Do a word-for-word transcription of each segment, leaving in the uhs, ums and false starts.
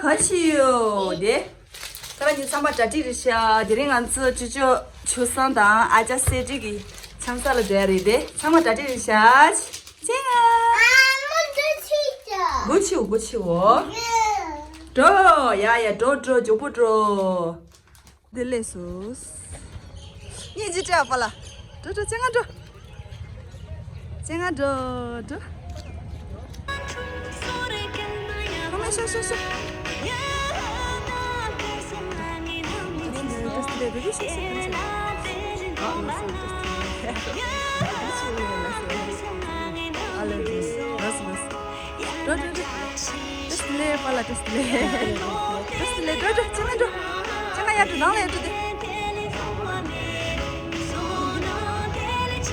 ཨ་ཆི་ཡོ་དེ། ད་ལྟ་ཉིན་ཚང་མ་གྲ་སྒྲིག་རེད་ཤག་དེ་རིང་ང་ཚོ་ཅོ་ཅོ་ཆུ་བཟང་དང་ཨ་ཅག་སེ་ཏྲི་གི་འཆམ་ས་ལ་བསྡད་རེད་དེ། ཚང་མ་གྲ་སྒྲིག་རེད་ཤག་ཅེ་ང་། སྒོ་ཕྱེའོ། སྒོ་ཕྱེའོ། འགྲོ། ཡ་ཡ་འགྲོ་འགྲོ་མགྱོགས་པོ་འགྲོ། དེ་ལས་སོ། གཉིས་ཅི་སྤྲད་པ་ལ། འགྲོ་འགྲོ་ཅེ་ང་འགྲོ། ཅེ་ང་འགྲོ་འགྲོ། ཁོ་མོ་ཤོག་ཤོག་ཤོག་འགྲོ་འགྲོ་འགྲོ། བཀྲ་ཤིས་བདེ་ལེགས། པཱ་ལགས་བཀྲ་ཤིས་བདེ་ལེགས། བཀྲ་ཤིས་བདེ་ལེགས། འགྲོ་འགྲོ་ཅེ་ང་འགྲོ། ཅེ་ང་ཡར་འགྲོ། ནང་ལ་ཡར་འགྲོ་དེ།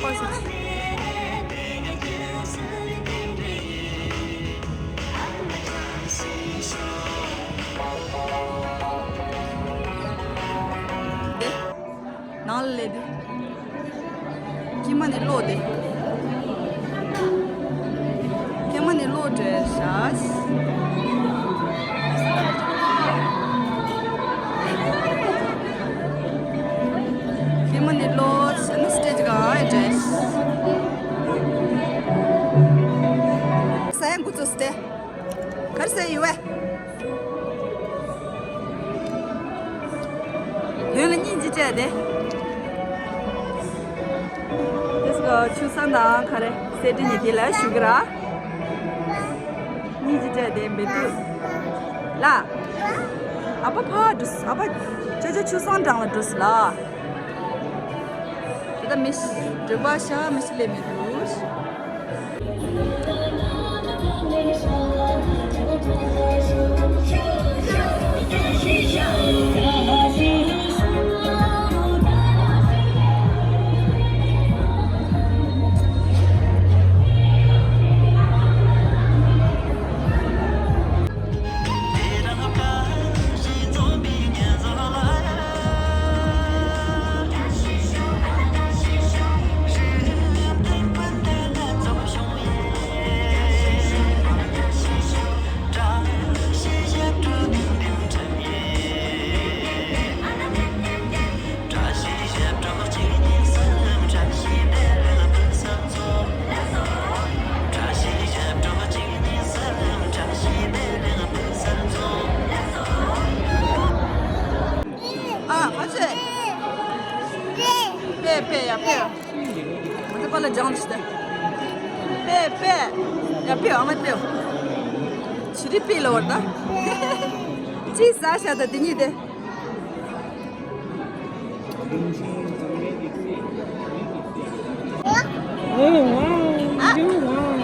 ཨོ་ཤོག་ནང་ལ་སླེབས་དུས། ཀྱེ་མ་ནི་གློག་དེ། ཀྱེ་མ་ནི་གློག་འདྲ་ཤག་ཀྱེ་མ་ནི་གློག་ཤག་ནི་སི་ཊེ་ཇི་ག་ཨེ་འདྲ་ཤག་ས་ཡ་འགོ་ཚུགས་སི་ཊེ། གར་སེ་ཡུ་ཝེ། དོན་ལ་སྙིང་རྗེ་བྱས་ཏེ། དེ་སྐབས་ཆུ་བཟང་དང་ག་རེ་སེ་ཏྲི་གཉིས་དེ་ལ་ཞུ་གི་ར། སྙིང་རྗེ་བྱས་ཏེ་འབད་དུས། ལ། ཨ་ཕ་ཕ་འགྲོ་སི། ཨ་ཕ་ཅོ་ཅོ་ཆུ་བཟང་འགྲམ་ལ་འགྲོ་སི་ལ། དེ་ད་མི་ཤི་འགྲོ་པ་ཤ་མི་ཤི་ལས་མི་འདུག་ཨ་ཁ་ཆེ། པེ་པེ་ཡ་པེ། ང་ཚོ་པཱ་ལགས་སྦྱང་ཞིག་སྟེ། པེ་པེ། ཡ་པེ་ཨ་མ་པེ། ཆི་རི་པེ་ལ་བར་ད། ཅི་ཟ་ཤ་ད་དེ་གཉིས་དེ། Oh, wow. You, wow.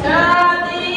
Yeah.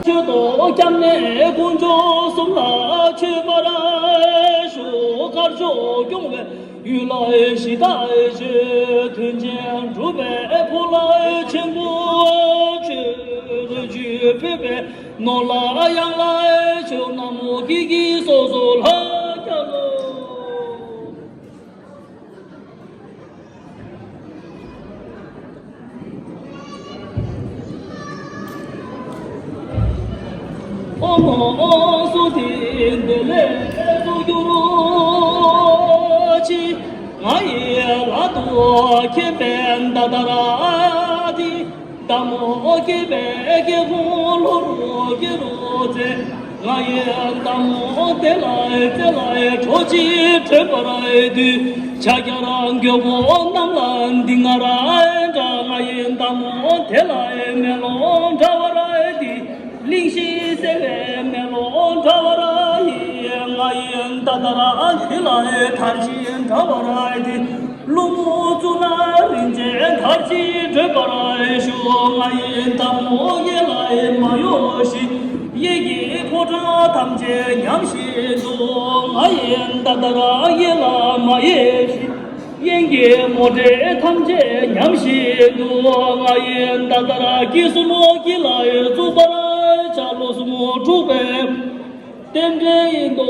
ཆོས་ཐོག་སྐྱབས་གནས་དཀོན་མཆོག་གསུམ་ལ་མཆོད་པར་ཞུ། དཀར་ཕྱོགས་སྐྱོང་བའི་ཡུལ་ལ་གཞི་བདག་ཆོས། དོན་ཆེན་སྒྲུབ་པའི་ཕོ་ལྷ་ཆེན་པོ་ཆོས། རོ་བཅུད་ཕུལ་བའི་ནོར་ལ་གཡང་ལ་ཆོས། ན་མོ་ཀི་ཀི་སོ་སོ་ལྷ་རྒྱལ་ལོ། ཨོཾ་ཨོཾ་སྭསྟི། འདི་ལས་ཚུར་གྱུར་ཅིག་ང་ཡི་ལག་ཏུ་ཁེབས་པའི་མདའ་དར་འདི། མདའ་མོ་སྐྱེས་པའི་སྐྱེ་ཁུངས་ལྷོ་རུ་སྐྱེ་རུ་བྱེད། ང་ཡི་མདའ་མོ་དེ་ལ་རྩེ་ལ་གྲོ་ཆིལ་བགྲོད་པར་འདུད། ཕྱག་རྒྱར་མགོན་པོ་རྣམས་ལ་འདི་སྔར་འདྲ། ང་ཡི་མདའ་མོ་དེ་ལ་མེ་ལོང་འདྲ་བར་འདུད། གླིང་བཞི་བསྲེགས་པའི་མེ་ལོང་འདྲ་བར་ཡིན། ང་ཡི་མདའ་དར་འདི་ལ་དར་ཆིལ་འདྲ་བར་འདུད། ཀླུ་མོ་གཙུག་ན་རིན་ཆེན་དར་ཅིག་བགྲོད་པར་ཞུ། ང་ཡི་མདའ་མོ་གཡས་ལ་མ་གཡོས་ཤིག་གཡས་ཀྱི་ཕོ་བྲང་ཐམས་ཅད་ཉམས་བཞིན་དུ། ང་ཡི་མདའ་དར་གཡས་ལ་མ་གཡོས་ཤིག་གཡོན་གྱི་མོ་ཊའི་ཐམས་ཅད་ཉམས་བཞིན་དུ། ང་ཡི་མདའ་དར་སྐྱེས་གསུམ་དཀྱིལ་ལ་བཙུགས་པར་བྱ། ལོ་གསུམ་འཁྲུགས་པའི་རྟེན་འབྲེལ་ཡིན་ཏོ།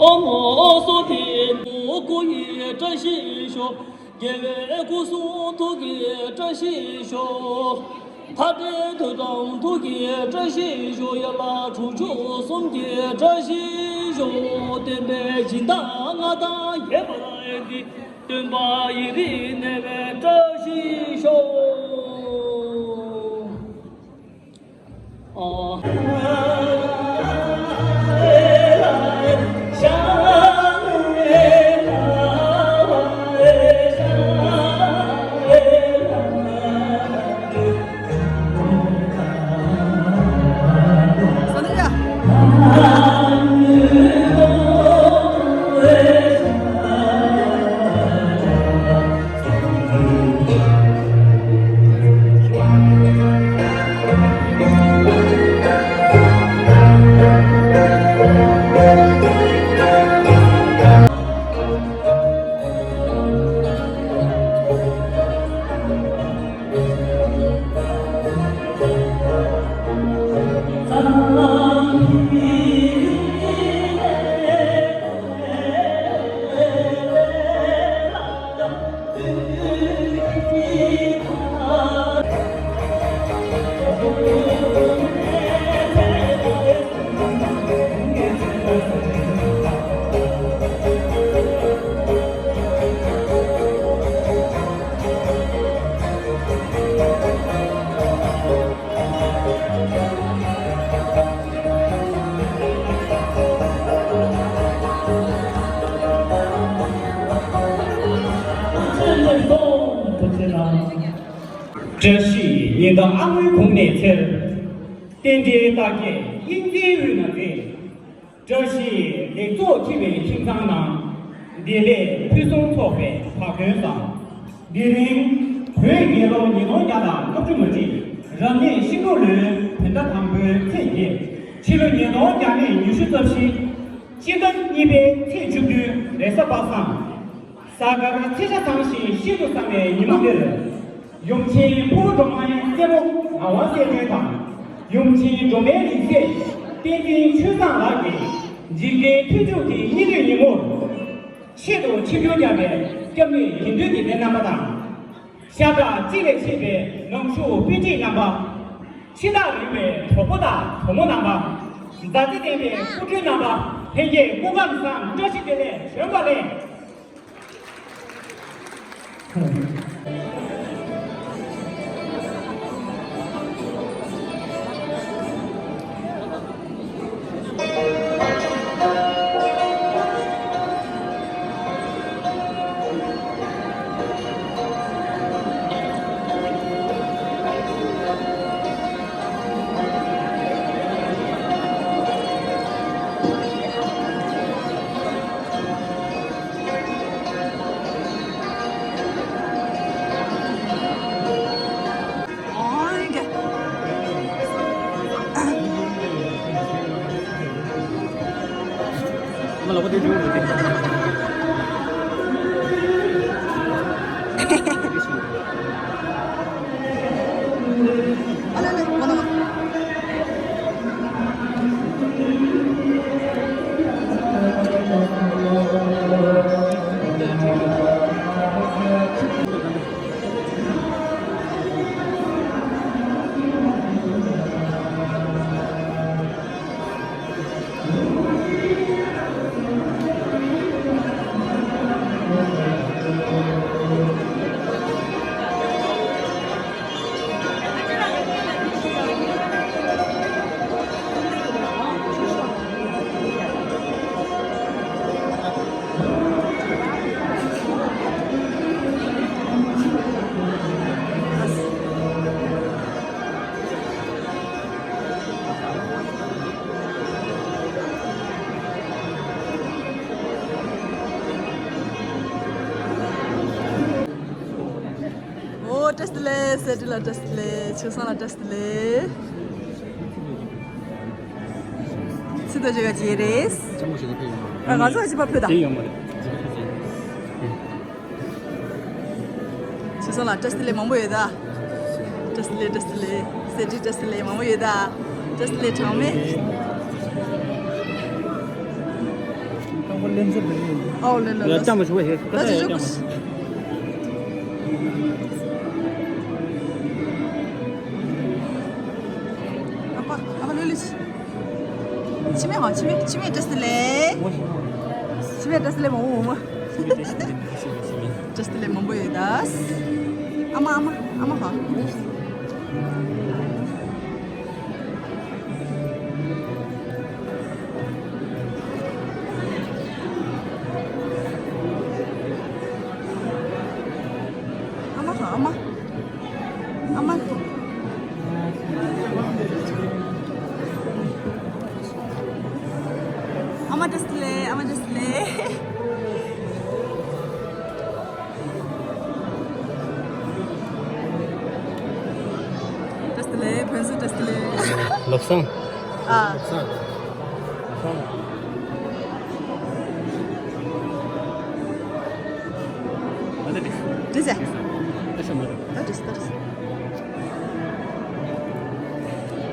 ཨོཾ་ཨོ་སྭསྟི། སྐུ་ཡི་བཀྲ་ཤིས་ཤོག་རྒྱལ་བའི་སྐུ་གསུང་ཐུགས་ཀྱི་བཀྲ་ཤིས་ཤོག་མཐའ་བྲལ་ཐོད་ཕྲེང་ཐུགས་ཀྱི་བཀྲ་ཤིས་ཤོག་ཡན་ལག་དྲུག་ཅུ་གསུམ་གྱི་བཀྲ་ཤིས་ཤོག་བསྟན་པའི་སྦྱིན་བདག་མངའ་ཐང་རྒྱས་པར་འདི། སྟོན་པ་ཡུན་རིང་གནས་པའི་བཀྲ་ཤིས་ཤོག་བཀྲ་ཤིས་ཉི་ཟླ་ཨ་མའི་གུང་ནས་འཚེར། རྟེན་འབྲེལ་རྟགས་བརྒྱད་ དབྱིག་མཚན་དབུས་ན་མཛེས། བཀྲ་ཤིས་ལེགས་ཚོགས་འཁྱིལ་བའི་ཁྱིམ་ཚང་ནང་། བདེ་ལེགས་ཕུན་སུམ་ཚོགས་པའི་བག་སྟོན་བཟང་། དེ་རིང་བོད་རྒྱལ་ལོ་ཉིས་སྟོང་བརྒྱ་དང་ལྔ་བཅུ་ང་གཅིག་རབ་གནས་ཤིང་འབྲུག་ལོའི་བོད་ཟླ་དང་པོའི་ཚེས་བརྒྱད། ཕྱི་ལོ་ཉིས་སྟོང་བརྒྱ་མེད་ཉི་ཤུ་རྩ་བཞི། སྤྱི་ཟླ་གཉིས་པའི་ཚེས་བཅུ་བདུན་རེས་གཟའ་པ་སངས། གཟའ་སྐར་ཚེས་ཆ་ཚང་ཞིང་ཤིན་ཏུ་བཟང་བའི་ཉིན་མོ་འདིར། ཡུམ་ཆེན་ཕུར་བུ་སྒྲོལ་མའི་སྲས་པོ་ངག་དབང་གསལ་སྒྲོན་དང་། ཡུམ་ཆེན་སྒྲོལ་མའི་ལིང་ཚེ་བསྟན་འཛིན་ཆོས་བཟང་ལགས་ཀྱིས་འཇིག་རྟེན་མཐུན་འཇུག་གི་སྙིང་བསྡུས་ཉིན་མོར། ཆེད་དུ་ཆིབས་བསྒྱུར་བརྒྱབ་པའི་སྐྱབས་གནས་དགེ་འདུན་གྱི་སྡེ་རྣམ་པ་དང་། ཤ་ཁྲག་གཅིག་ལས་མཆེད་པའི་ནང་ཆོས་སྤུན་མཆེད་རྣམ་པ། འཆི་བདག་རིང་བའི་གྲོགས་པོ་དང་གྲོགས་མོ་རྣམ་པ། མཛའ་བརྩེ་ལྡན་པའི་སྐུ་མགྲོན་རྣམ་པ། ལྷན་རྒྱས་སྐུ་ཁམས་བཟང་། བཀྲ་ཤིས་བདེ་ལེགས། བྱོན་པ་ལེགས། ཨོ་བཀྲ་ཤིས་བདེ་ལེགས། སྲས་སྒྲོན་ལགས་བཀྲ་ཤིས་བདེ་ལེགས། ཆོས་བཟང་ལགས་བཀྲ་ཤིས་བདེ་ལེགས། ཚིག་ཐོ་བརྗོད་ག་བྱེད་རེད། ལྕམ་མོ་ཞིག་ནས་ཕེབས་ཡོང་མ་རེད། ང་ཚོ་གཅིག་པ་ཕེབས་དང་། དེ་ཡོང་མ་རེད། ཆོས་བཟང་ལགས་བཀྲ་ཤིས་བདེ་ལེགས་མང་པོ་ཡོད་ད། བཀྲ་ཤིས་བདེ་ལེགས། བཀྲ་ཤིས་བདེ་ལེགས། སྲས་སྒྲོན་བཀྲ་ཤིས་བདེ་ལེགས་མང་པོ་ཡོད་ད། བཀྲ་ཤིས་བདེ་ལེགས་གྲངས་མེད། ཨའོ་ལེ་ལེ་ལེ། ལྕམ་མོ་ཞིག་ཕེབས་ཡོང་མ་རེད། ད་ཅི་ཞུ། ཨ་ཕ་ཨ་ཕ་ལོས་ལོས། འཆི་མེད་ཧ། འཆི་མེད། འཆི་མེད་བཀྲ་ཤིས་བདེ་ལེགས། འཆི་མེད་བཀྲ་ཤིས་བདེ་ལེགས་མང་པོ་མང་པོ། བཀྲ་ཤིས་བདེ་ལེགས་མང་པོ་ཡོད་ད། ཨ་མ་ཨ་མ་ཨ་མ་ཧ། ཨ་མ་ཧ་ཨ་མ། ཨ་མ། ཨ་མ་བཀྲ་ཤིས་བདེ་ལེགས། ཨ་མ་བཀྲ་ཤིས་བདེ་ལེགས། བཀྲ་ཤིས་བདེ་ལེགས། ཕུན་སུམ་བཀྲ་ཤིས་བདེ་ལེགས། ལགས་སོ། ཨ། ལགས་སོ། ལགས་སོ། ཨ་ལེ་ལེ། འགྲིག་ཟེར། ཨ་ཤ་མ་རེད། ད་འགྲིག་ཟེར། ད་འགྲིག་ཟེར།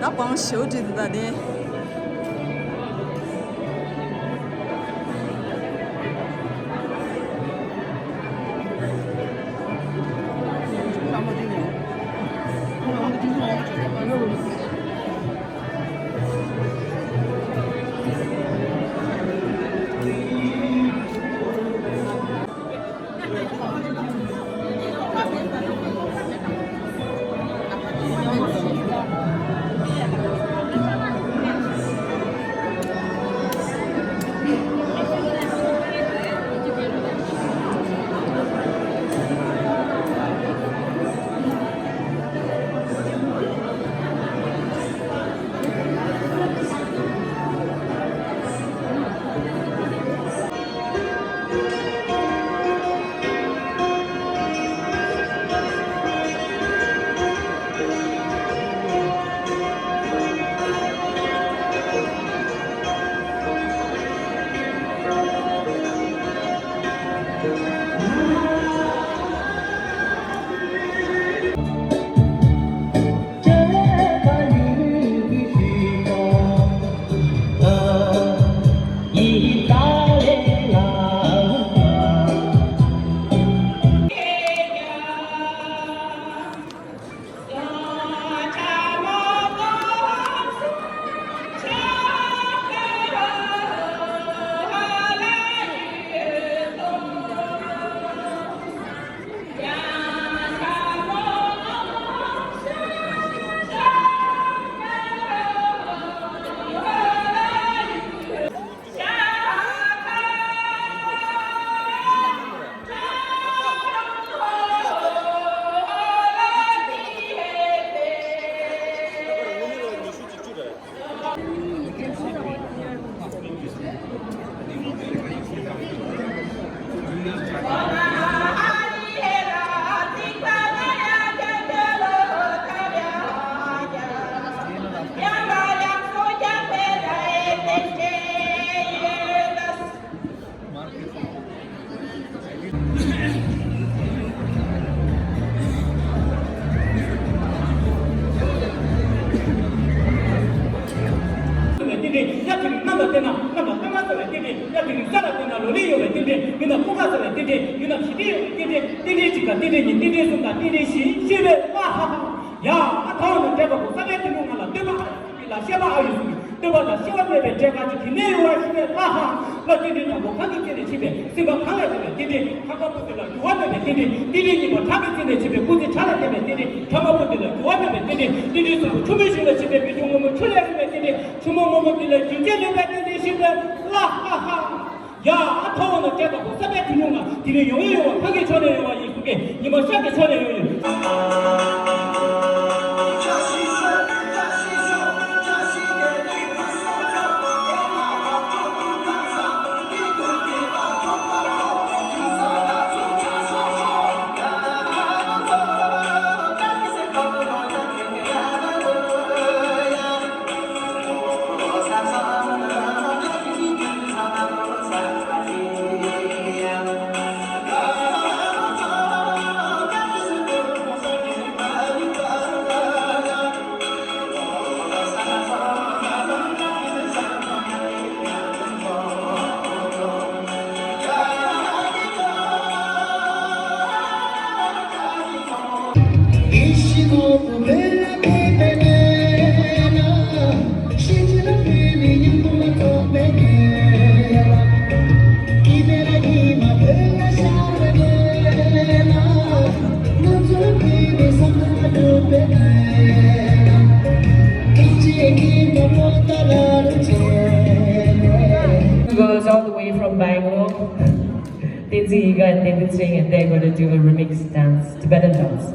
ད་བང་ཞོ་འགྲིག་འདུག་ད་དེ། ལ་བལྟས་ན་གནམ་ལ་གནམ་ལྔ་ཟེར་བའི་རྟེན་འབྲེལ། ཡར་དེ་རིང་ས་ལ་བལྟས་ན་ལོ་ལེགས་ཡོང་བའི་རྟེན་འབྲེལ། མི་ལ་ཕོ་ཁ་ཟེར་བའི་རྟེན་འབྲེལ། ཡུལ་ན་ཞི་བདེ་ཡོང་བའི་རྟེན་འབྲེལ། རྟེན་འབྲེལ་གཅིག་དང་རྟེན་འབྲེལ་གཉིས། རྟེན་འབྲེལ་གསུམ་དང་རྟེན་འབྲེལ་བཞི། ཤེས་རབ། ཨ་ཧ་ཧ། ཡ། ཨ་ཐ་བ་ན་བྲེག་པ་པོ་ས་པའི་ཐུན་མོང་ང་ལ་སྟོན་པ་ཨ་ཡོད་ལ་བཤད་པ་ཨ་ཡོད་གསུང་གི། སྟོན་པ་དང་བཤད་པ་མེད་པའི་བྲེག་པ་གཅིག་གིས་གནས་ཡོང་བ་ཞུ་བའི་ཨ་ཧ། ལ་རྟེན་འབྲེལ་དང་པོ་གང་གི་རྩེ་ནས་ཕྱིན་པའི། སེམས་པ་གང་ལས་བྱུང་བའི་རྟེན་འབྲེལ། ཐ་མ་པོ་དེ་ལ་འགྱུར་བ་མེད་པའི་རྟེན་འབྲེལ། རྟེན་འབྲེལ་གཉིས་པ་བྲག་གི་རྩེ་ནས་ཕྱིན་པའི། སྐུ་ཚེ་བྲག་ལས་བརྟན་པའི་རྟེན་འབྲེལ། ཐ་མ་པོ་དེ་ལ་འགྱུར་བ་མེད་པའི་རྟེན་འབྲེལ། རྟེན་འབྲེལ་གསུམ་པོ་ཆུ་མོའི་ཞིང་ལ་ཕྱིན་པའི། མི་ཆུང་སྔོན་མོ་ཆུ་ལས་རིང་བའི་རྟེན་འབྲེལ། ཆུ་མོ་སྔོན་མོ་དེ་ལ་རྒྱུན་ཆད་མེད་པའི་རྟེན་འབྲེལ་ཞིག་ཏུ་ལ་ཧ་ཧ། ཡ། ཨ་ཐ་བ་ན་བྲེག་པ་པོ་ས་པའི་ཐུན་མོང་ང་། དེ་རིང་ཡོང་ཡོང་ཡོང་བ་གང་གི་ཕྱོགས་ནས་ཡོང་བ་ཡིན་གསུང་གི། ཉི་མ་ཤར་གྱི་ཕྱོགས་ནས་ཡོང་ཡོད། Girls all the way from Bangalore, Tenzin Yiga and Tenzin Singh, and they're gonna do a remix dance, Tibetan dance.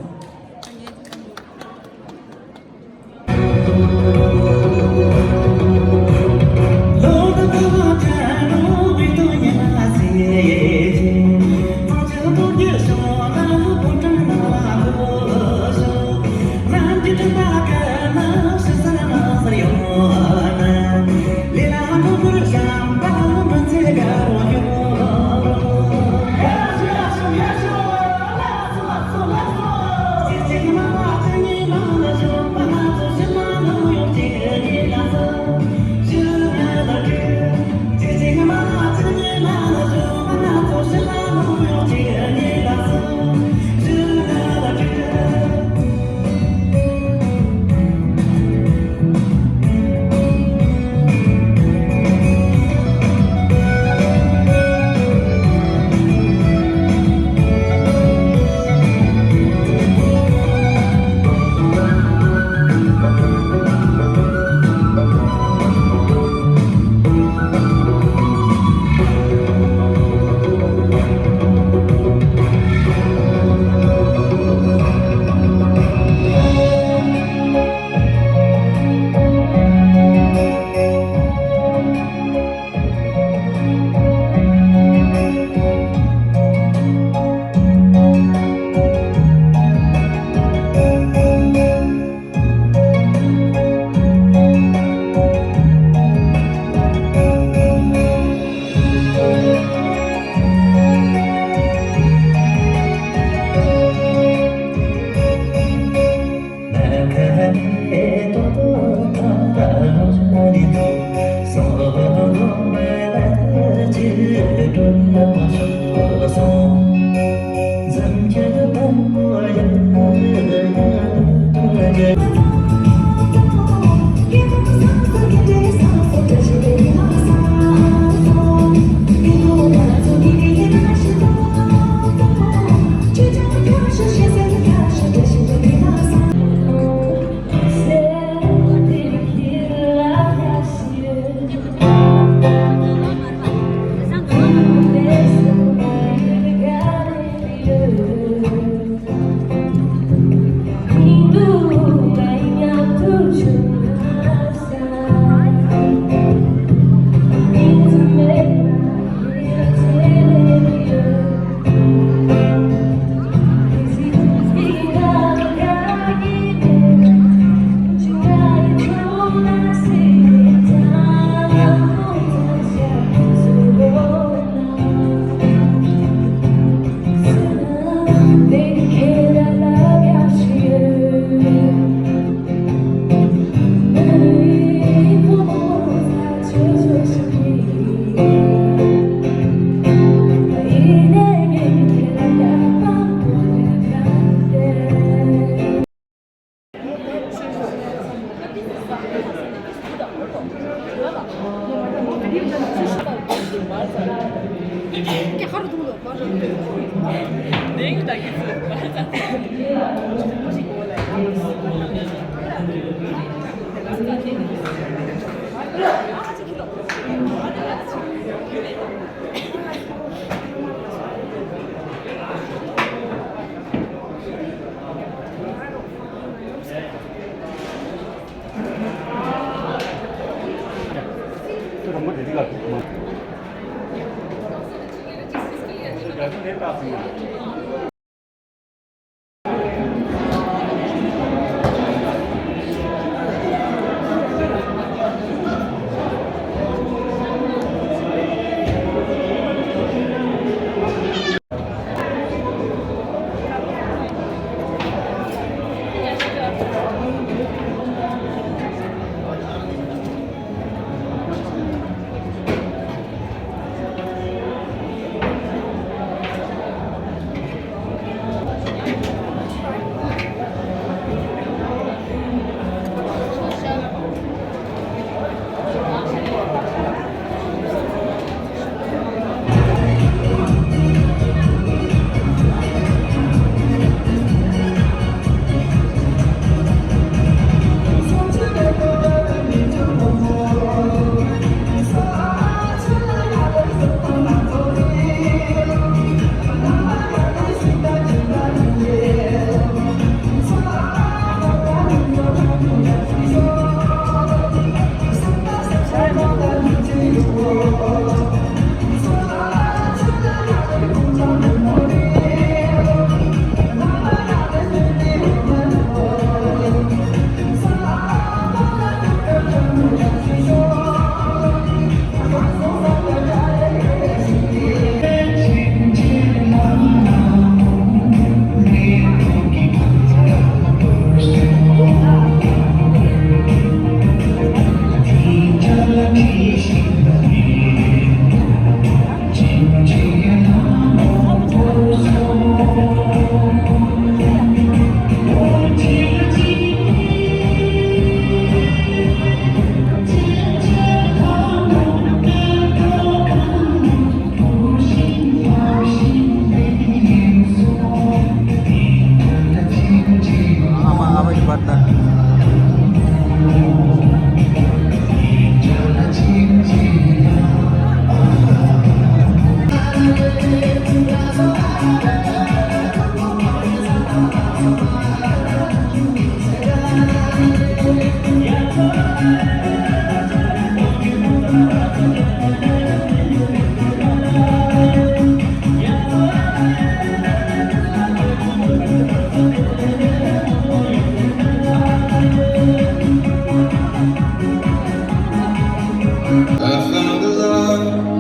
I found a love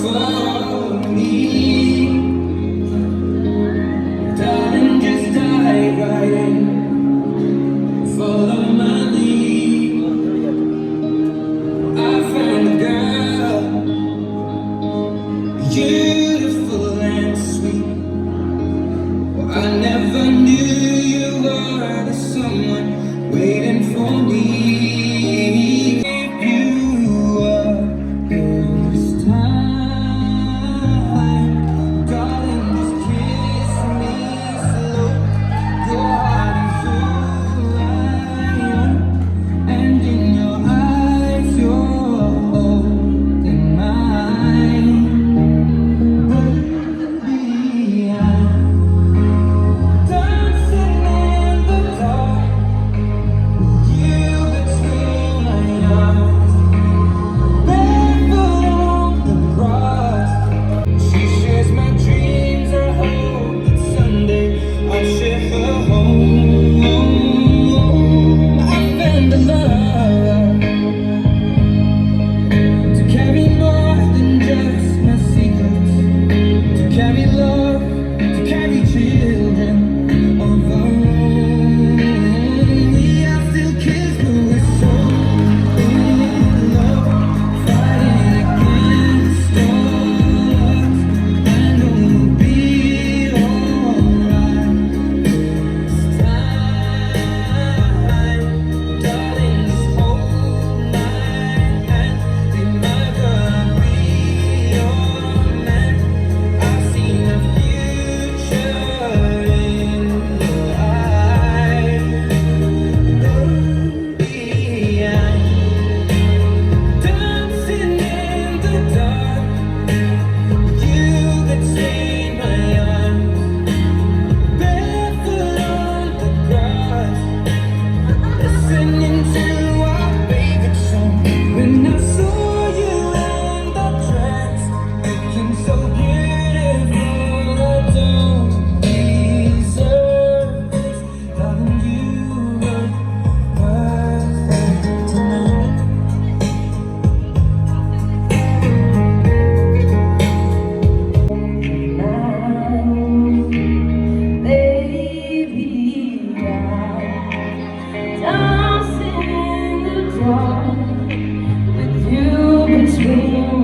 for me. Darling, just dive right in. Follow my lead. I found a girl, beautiful and sweet. Well, I never knew you were the someone waiting for me. If you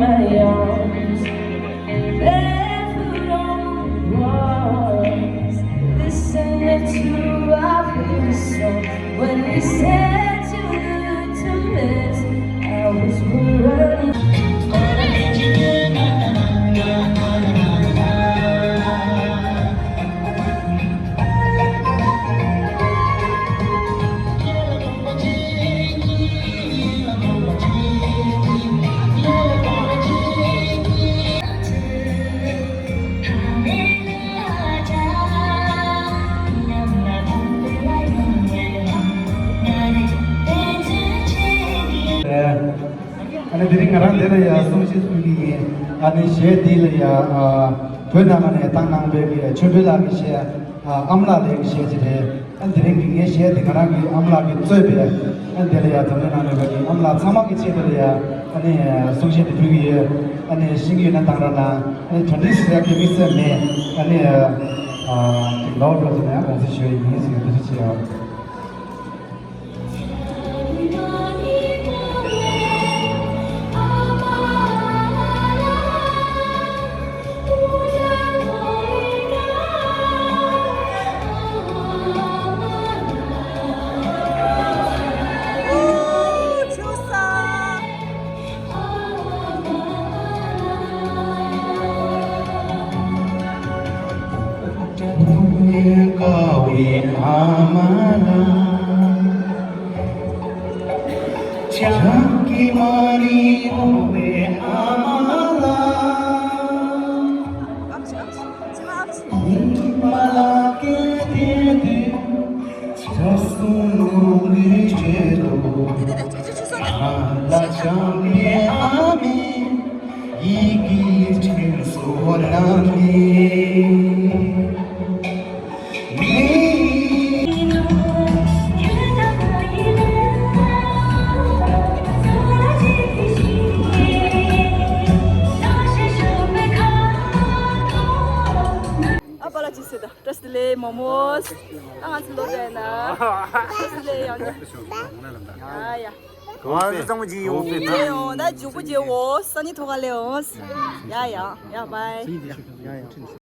my arms, barefoot on the walls, listening to our favorite song. When we said too good to miss, I was running. ཨ་ནི་དེ་རིང་ང་རང་འདི་ལ་ཡ་གསུང་བཤད་ཞུ་གི་ཡིན། ཨ་ནི་གཞས་འདི་ལ་ཡ་ཨ་བོད་ནང་ནས་བཏང་གནང་བའི་གི་ཆོས་སྒྲོན་ལགས་ཀྱི་གཞས་ཨ་ཨ་མ་ལགས་ལགས་ཀྱི་གཞས་ཅིག་རེད། ཨ་དེ་རིང་གི་ངའི་གཞས་དེ་ང་རང་གི་ཨ་མ་ལགས་ཀྱིས་གཙོས་པའི་ཨ་འདི་ལ་ཡ་འཛམ་གླིང་ནང་ནས་བོད་ཀྱི་ཨ་མ་ལགས་ཚང་མ་གི་ཆེད་དུ་ལ་ཡ་ཨ་ནི་གསུང་བཤད་དེ་ཕུལ་གི་ཡོད། ཨ་ནི་ཤེས་ཀྱི་ཡོད་ན་དང་ར་ན་ཨ་ནི་གྲ་སྒྲིག་བྱེད་ཡག་གི་དམིགས་བསལ་མེད། ཨ་ནི་ཨ་ལའོ་ཌི་ལོ་ཅིག་ན་ཡང་དགོངས་སེལ་ཞུ་ཡ་ཡིན་ཟེར་ཡ་འདི་འདྲ་བྱེད་ཡ། དཀའ་བའི་ཨ་མ་ལགས། བྱམས་ཀྱི་མ་ཎི་བསྐུར་བའི་ཨ་མ་ལགས། ཉི་མ་ལ་སྐད་དེ་དུས། ཆ་སུ་ནུ་ལི་ཆེ་དུ། ཨ་ལ་བྱམས་པའི་ཨ་མའི། ཡིད་ཀྱི་དྲིན་གཟོ་ན་མི། མི། ཨ་པ་ལགས་ཅི་ཟེར་ད། བཀྲ་ཤིས་བདེ་ལེགས་མོ་མོ། ཨ་ང་ཚོ་ལོ་རེ་ན། བཀྲ་ཤིས་བདེ་ལེགས་ཡང་ན། ཡ་ཡ། གང་བ་གཙང་མ་ཅིག་ཡོང་ཟེར་ན། ཡོང་ད་མགྱོགས་པོ་མཇལ་འོ། སང་ཉིན་ཐོག་ཁ་སླེབས་འོང་། ཡ་ཡ་ཡ་བའི།